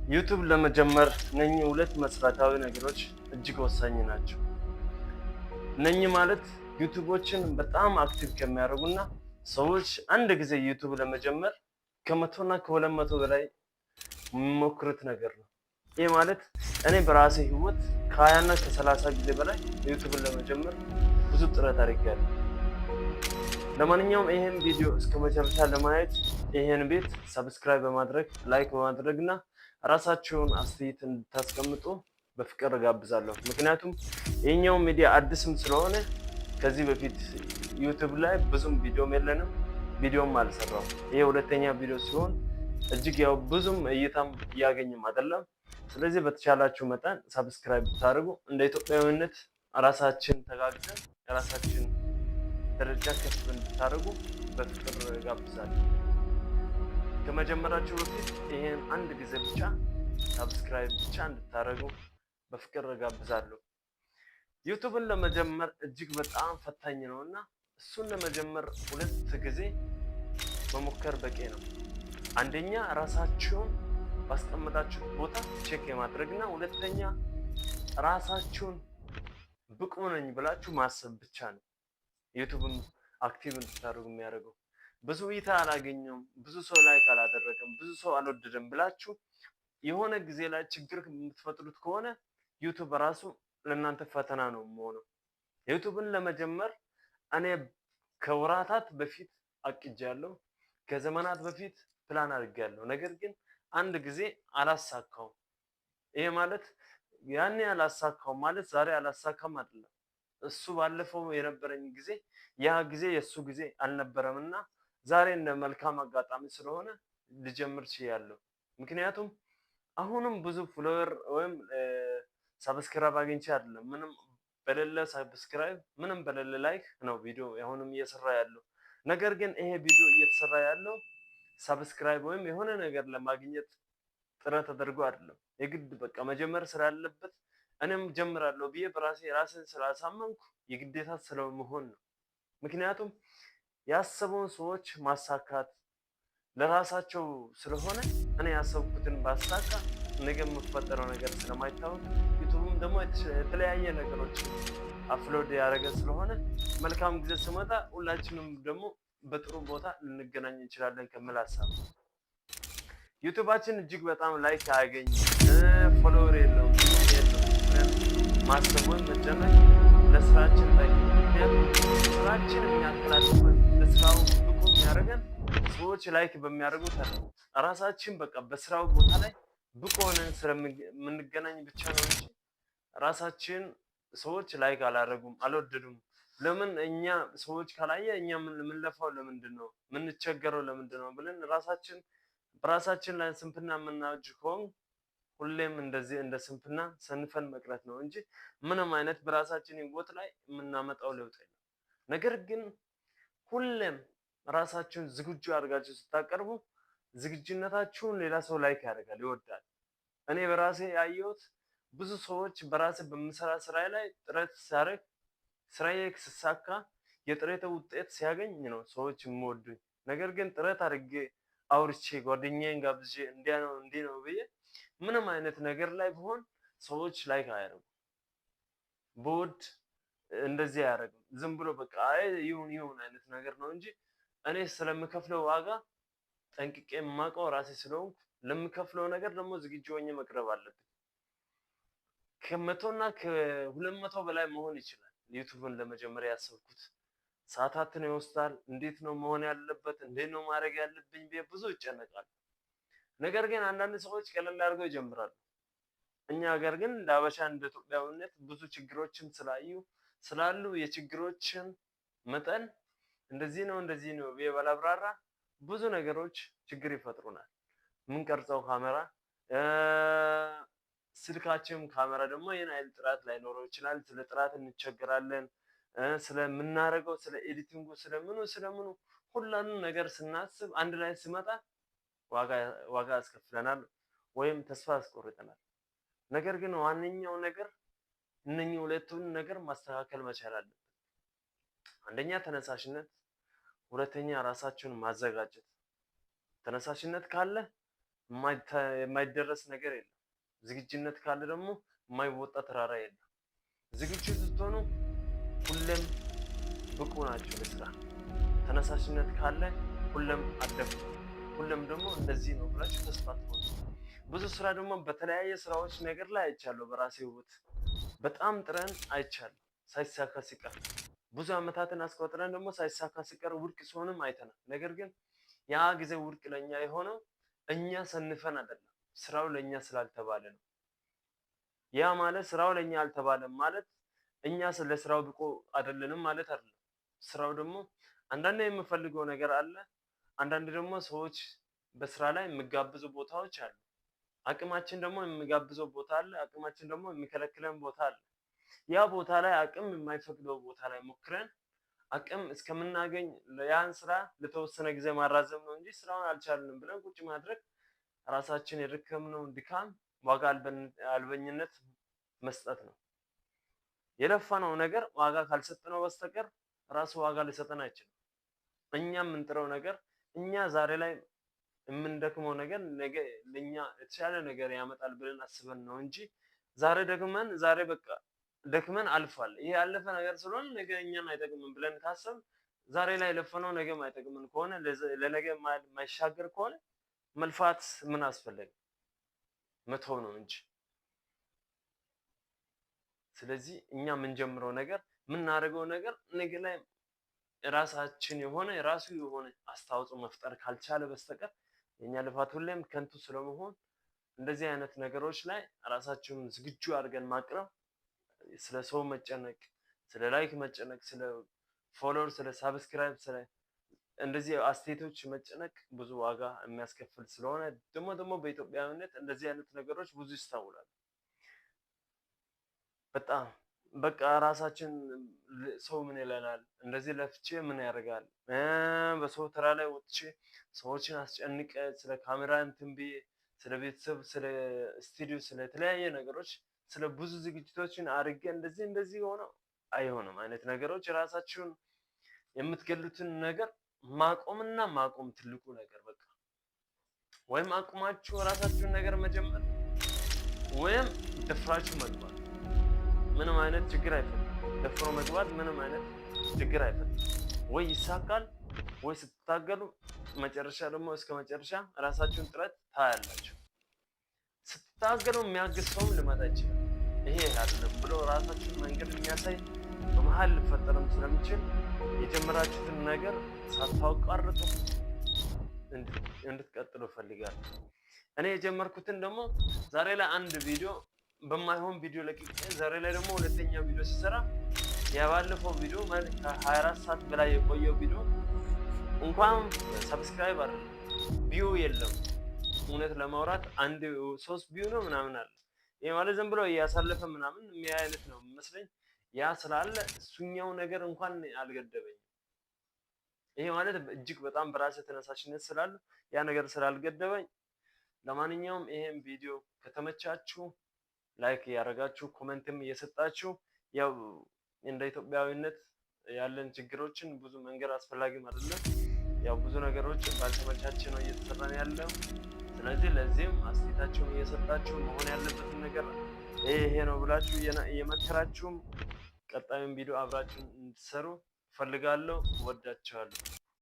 ዩቱብ ለመጀመር እነኚህ ሁለት መሰረታዊ ነገሮች እጅግ ወሳኝ ናቸው። እነኚህ ማለት ዩቱቦችን በጣም active ከሚያደርጉና ሰዎች አንድ ጊዜ ዩቱብ ለመጀመር ከ100ና ከ200 በላይ የሚሞክሩት ነገር ነው። ይህ ማለት እኔ በራሴ ህይወት ከ20ና ከ30 ጊዜ በላይ ዩቱብን ለመጀመር ብዙ ጥረት አድርጌያለሁ። ለማንኛውም ይህን ቪዲዮ እስከ መጨረሻ ለማየት ይህን ቤት subscribe በማድረግ፣ like በማድረግ እና ራሳችሁን አስተያየት እንድታስቀምጡ በፍቅር እጋብዛለሁ። ምክንያቱም ይህኛው ሚዲያ አዲስም ስለሆነ ከዚህ በፊት ዩቱብ ላይ ብዙም ቪዲዮም የለንም፣ ቪዲዮም አልሰራውም። ይሄ ሁለተኛ ቪዲዮ ሲሆን እጅግ ያው ብዙም እይታም እያገኝም አይደለም። ስለዚህ በተቻላችሁ መጠን subscribe ብታደርጉ እንደ ኢትዮጵያዊነት ራሳችን ተጋግዘን የራሳችን ደረጃ ከፍ እንድታደርጉ በፍቅር ጋብዛለሁ። ከመጀመራችሁ በፊት ይሄን አንድ ጊዜ ብቻ subscribe ብቻ እንድታደርጉ በፍቅር ጋብዛለሁ። ዩቱብን ለመጀመር እጅግ በጣም ፈታኝ ነው እና እሱን ለመጀመር ሁለት ጊዜ መሞከር በቂ ነው። አንደኛ ራሳችሁን ባስቀመጣችሁት ቦታ check የማድረግ እና ሁለተኛ ራሳችሁን ብቁ ነኝ ብላችሁ ማሰብ ብቻ ነው ዩቱብን active እንድታደርጉ የሚያደርገው። ብዙ እይታ አላገኘውም፣ ብዙ ሰው like አላደረገም፣ ብዙ ሰው አልወደደም ብላችሁ የሆነ ጊዜ ላይ ችግር የምትፈጥሩት ከሆነ ዩቱብ ራሱ ለእናንተ ፈተና ነው የሚሆነው። ዩቱብን ለመጀመር እኔ ከወራታት በፊት አቅጃለሁ፣ ከዘመናት በፊት ፕላን አድርጌያለሁ። ነገር ግን አንድ ጊዜ አላሳካውም። ይሄ ማለት ያኔ አላሳካውም ማለት ዛሬ አላሳካም አይደለም። እሱ ባለፈው የነበረኝ ጊዜ ያ ጊዜ የእሱ ጊዜ አልነበረም እና ዛሬ እንደ መልካም አጋጣሚ ስለሆነ ልጀምር ችያለሁ። ምክንያቱም አሁንም ብዙ follower ወይም subscribe አግኝቼ አይደለም። ምንም በሌለ subscribe፣ ምንም በሌለ like ነው ቪዲዮ አሁንም እየሰራ ያለው። ነገር ግን ይሄ ቪዲዮ እየተሰራ ያለው subscribe ወይም የሆነ ነገር ለማግኘት ጥረት ተደርጎ አይደለም። የግድ በቃ መጀመር ስላለበት እኔም ጀምራለሁ ብዬ በራሴ ራሴን ስላሳመንኩ የግዴታ ስለመሆን ነው። ምክንያቱም ያሰበውን ሰዎች ማሳካት ለራሳቸው ስለሆነ እኔ ያሰብኩትን ባሳካ ነገ የምፈጠረው ነገር ስለማይታወቅ ዩቱብም ደግሞ የተለያየ ነገሮች upload ያደረገ ስለሆነ መልካም ጊዜ ስመጣ ሁላችንም ደግሞ በጥሩ ቦታ ልንገናኝ እንችላለን ከሚል ሀሳብ ዩቱባችን እጅግ በጣም like አያገኝም፣ follower የለውም፣ ማሰቡን መጨነቅ ለስራችን ላይ፣ ምክንያቱም ስራችን የሚያቀላጥፈን ለስራው ብቁ የሚያደርገን ሰዎች like በሚያደርጉት ራሳችን በቃ በስራው ቦታ ላይ ብቁ ሆነን ስለምንገናኝ ብቻ ነው እንጂ ራሳችን ሰዎች like አላደረጉም፣ አልወደዱም፣ ለምን እኛ ሰዎች ካላየ እኛ የምንለፋው ለምንድን ነው፣ የምንቸገረው ለምንድን ነው ብለን ራሳችን በራሳችን ላይ ስንፍና የምናጅ ከሆን ሁሌም እንደዚህ እንደ ስንፍና ሰንፈን መቅረት ነው እንጂ ምንም አይነት በራሳችን ህይወት ላይ የምናመጣው ለውጥ የለም። ነገር ግን ሁሌም ራሳችሁን ዝግጁ አድርጋችሁ ስታቀርቡ ዝግጁነታችሁን ሌላ ሰው like ያደርጋል፣ ይወዳል። እኔ በራሴ ያየሁት ብዙ ሰዎች በራሴ በምሰራ ስራ ላይ ጥረት ሲያደርግ፣ ስራዬ ሲሳካ፣ የጥረቴ ውጤት ሲያገኝ ነው ሰዎች የሚወዱኝ። ነገር ግን ጥረት አድርጌ አውርቼ ጓደኛዬን ጋብዤ እንዲያ ነው እንዲህ ነው ብዬ ምንም አይነት ነገር ላይ ቢሆን ሰዎች like አያደርጉም። በውድ እንደዚህ አያደርግም። ዝም ብሎ በቃ አይ ይሁን ይሁን አይነት ነገር ነው እንጂ እኔ ስለምከፍለው ዋጋ ጠንቅቄ የማውቀው ራሴ ስለሆንኩ ለምከፍለው ነገር ደግሞ ዝግጁ ሆኜ መቅረብ አለብኝ። ከ100 እና ከ200 በላይ መሆን ይችላል። ዩቱብን ለመጀመሪያ ያሰብኩት ሰዓታትን ይወስዳል። እንዴት ነው መሆን ያለበት? እንዴት ነው ማድረግ ያለብኝ ብዬ ብዙ ይጨነቃል። ነገር ግን አንዳንድ ሰዎች ቀለል አድርገው ይጀምራሉ። እኛ ሀገር ግን እንደ ሀበሻ እንደ ኢትዮጵያዊነት ብዙ ችግሮችን ስላዩ ስላሉ የችግሮችን መጠን እንደዚህ ነው እንደዚህ ነው ብዬ ባላብራራ ብዙ ነገሮች ችግር ይፈጥሩናል። የምንቀርጸው ካሜራ፣ ስልካችን ካሜራ ደግሞ ይህን አይል ጥራት ላይኖረው ይችላል። ስለ ጥራት እንቸገራለን። ስለምናደርገው ስለ editing ኡ ስለምኑ ስለምኑ ሁሉንም ነገር ስናስብ አንድ ላይ ስመጣ ዋጋ ያስከፍለናል ወይም ተስፋ ያስቆርጠናል። ነገር ግን ዋነኛው ነገር እነኚህ ሁለቱን ነገር ማስተካከል መቻል አለብን። አንደኛ ተነሳሽነት፣ ሁለተኛ ራሳችሁን ማዘጋጀት። ተነሳሽነት ካለ የማይደረስ ነገር የለም። ዝግጁነት ካለ ደግሞ የማይወጣ ተራራ የለም። ዝግጁ ስትሆኑ ሁሌም ብቁ ናቸው ለስራ። ተነሳሽነት ካለ ሁሌም አደፉ፣ ሁሌም ደግሞ እንደዚህ ነው ብላችሁ ተስፋ ትሆኑ። ብዙ ስራ ደግሞ በተለያየ ስራዎች ነገር ላይ አይቻለሁ። በራሴ ህይወት በጣም ጥረን አይቻለሁ ሳይሳካ ሲቀር፣ ብዙ አመታትን አስቆጥረን ደግሞ ሳይሳካ ሲቀር ውድቅ ሲሆንም አይተናል። ነገር ግን ያ ጊዜ ውድቅ ለኛ የሆነው እኛ ሰንፈን አይደለም፣ ስራው ለኛ ስላልተባለ ነው። ያ ማለት ስራው ለኛ አልተባለም ማለት እኛ ለስራው ብቁ አይደለንም ማለት አይደለም። ስራው ደግሞ አንዳንድ የምፈልገው ነገር አለ፣ አንዳንድ ደግሞ ሰዎች በስራ ላይ የሚጋብዙ ቦታዎች አሉ። አቅማችን ደግሞ የሚጋብዘው ቦታ አለ፣ አቅማችን ደግሞ የሚከለክለን ቦታ አለ። ያ ቦታ ላይ አቅም የማይፈቅደው ቦታ ላይ ሞክረን አቅም እስከምናገኝ ያን ስራ ለተወሰነ ጊዜ ማራዘም ነው እንጂ ስራውን አልቻልንም ብለን ቁጭ ማድረግ ራሳችን የደከምነውን ድካም ዋጋ አልበኝነት መስጠት ነው። የለፋነው ነገር ዋጋ ካልሰጠነው በስተቀር ራሱ ዋጋ ሊሰጠን አይችልም። እኛ የምንጥረው ነገር፣ እኛ ዛሬ ላይ የምንደክመው ነገር ነገ ለኛ የተሻለ ነገር ያመጣል ብለን አስበን ነው እንጂ ዛሬ ደክመን፣ ዛሬ በቃ ደክመን አልፏል፣ ይሄ ያለፈ ነገር ስለሆነ ነገ እኛን አይጠቅምም ብለን ካሰብን፣ ዛሬ ላይ የለፈነው ነገ የማይጠቅምን ከሆነ፣ ለነገ የማይሻገር ከሆነ መልፋት ምን አስፈለገ? መተው ነው እንጂ። ስለዚህ እኛ የምንጀምረው ነገር፣ የምናደርገው ነገር ነገ ላይ ራሳችን የሆነ የራሱ የሆነ አስተዋጽኦ መፍጠር ካልቻለ በስተቀር የኛ ልፋት ሁሌም ከንቱ ስለመሆን እንደዚህ አይነት ነገሮች ላይ ራሳችሁን ዝግጁ አድርገን ማቅረብ፣ ስለ ሰው መጨነቅ፣ ስለ like መጨነቅ፣ ስለ follower፣ ስለ subscribe፣ ስለ እንደዚህ አስተያየቶች መጨነቅ ብዙ ዋጋ የሚያስከፍል ስለሆነ ደግሞ በኢትዮጵያዊነት እንደዚህ አይነት ነገሮች ብዙ ይስተውላሉ። በጣም በቃ ራሳችን ሰው ምን ይለናል፣ እንደዚህ ለፍቼ ምን ያደርጋል፣ በሰው ተራ ላይ ወጥቼ ሰዎችን አስጨንቀ ስለ ካሜራ እንትን ብዬ፣ ስለ ቤተሰብ፣ ስለ ስቱዲዮ፣ ስለ የተለያየ ነገሮች፣ ስለ ብዙ ዝግጅቶችን አድርጌ እንደዚህ እንደዚህ ሆነው አይሆንም አይነት ነገሮች ራሳችሁን የምትገሉትን ነገር ማቆምና ማቆም ትልቁ ነገር በቃ፣ ወይም አቁማችሁ ራሳችሁን ነገር መጀመር ወይም ደፍራችሁ መግባት ምንም አይነት ችግር አይፈጥርም። ደፍሮ መግባት ምንም አይነት ችግር አይፈጥርም። ወይ ይሳካል ወይ ስትታገሉ መጨረሻ ደግሞ እስከ መጨረሻ ራሳችሁን ጥረት ታያላችሁ። ስትታገሉ የሚያግዝ ሰውም ሊመጣ ይችላል። ይሄ አይደለም ብሎ ራሳችሁን መንገድ የሚያሳይ በመሀል ሊፈጠርም ስለሚችል የጀመራችሁትን ነገር ሳታቋርጡ እንድትቀጥሉ እፈልጋለሁ። እኔ የጀመርኩትን ደግሞ ዛሬ ላይ አንድ ቪዲዮ በማይሆን ቪዲዮ ለቅቄ ዛሬ ላይ ደግሞ ሁለተኛ ቪዲዮ ሲሰራ የባለፈው ቪዲዮ ከ24 ሰዓት በላይ የቆየው ቪዲዮ እንኳን subscribe አይደለም view የለም። እውነት ለማውራት አንድ ሶስት view ነው ምናምን አለ። ይሄ ማለት ዝም ብሎ እያሳለፈ ምናምን የሚያይ አይነት ነው የሚመስለኝ። ያ ስላለ እሱኛው ነገር እንኳን አልገደበኝም። ይሄ ማለት እጅግ በጣም በራሴ ተነሳሽነት ስላለ ያ ነገር ስላልገደበኝ፣ ለማንኛውም ይሄን ቪዲዮ ከተመቻችሁ like እያደረጋችሁ comment ም እየሰጣችሁ፣ ያው እንደ ኢትዮጵያዊነት ያለን ችግሮችን ብዙ መንገር አስፈላጊም አይደለም። ያው ብዙ ነገሮች ባልተመቻቸ ነው እየተሰራን ያለው። ስለዚህ ለዚህም አስተያየታችሁን እየሰጣችሁ መሆን ያለበትን ነገር ይሄ ይሄ ነው ብላችሁ እየመከራችሁም ቀጣዩን ቪዲዮ አብራችሁን እንድትሰሩ እፈልጋለሁ። ወዳችኋለሁ።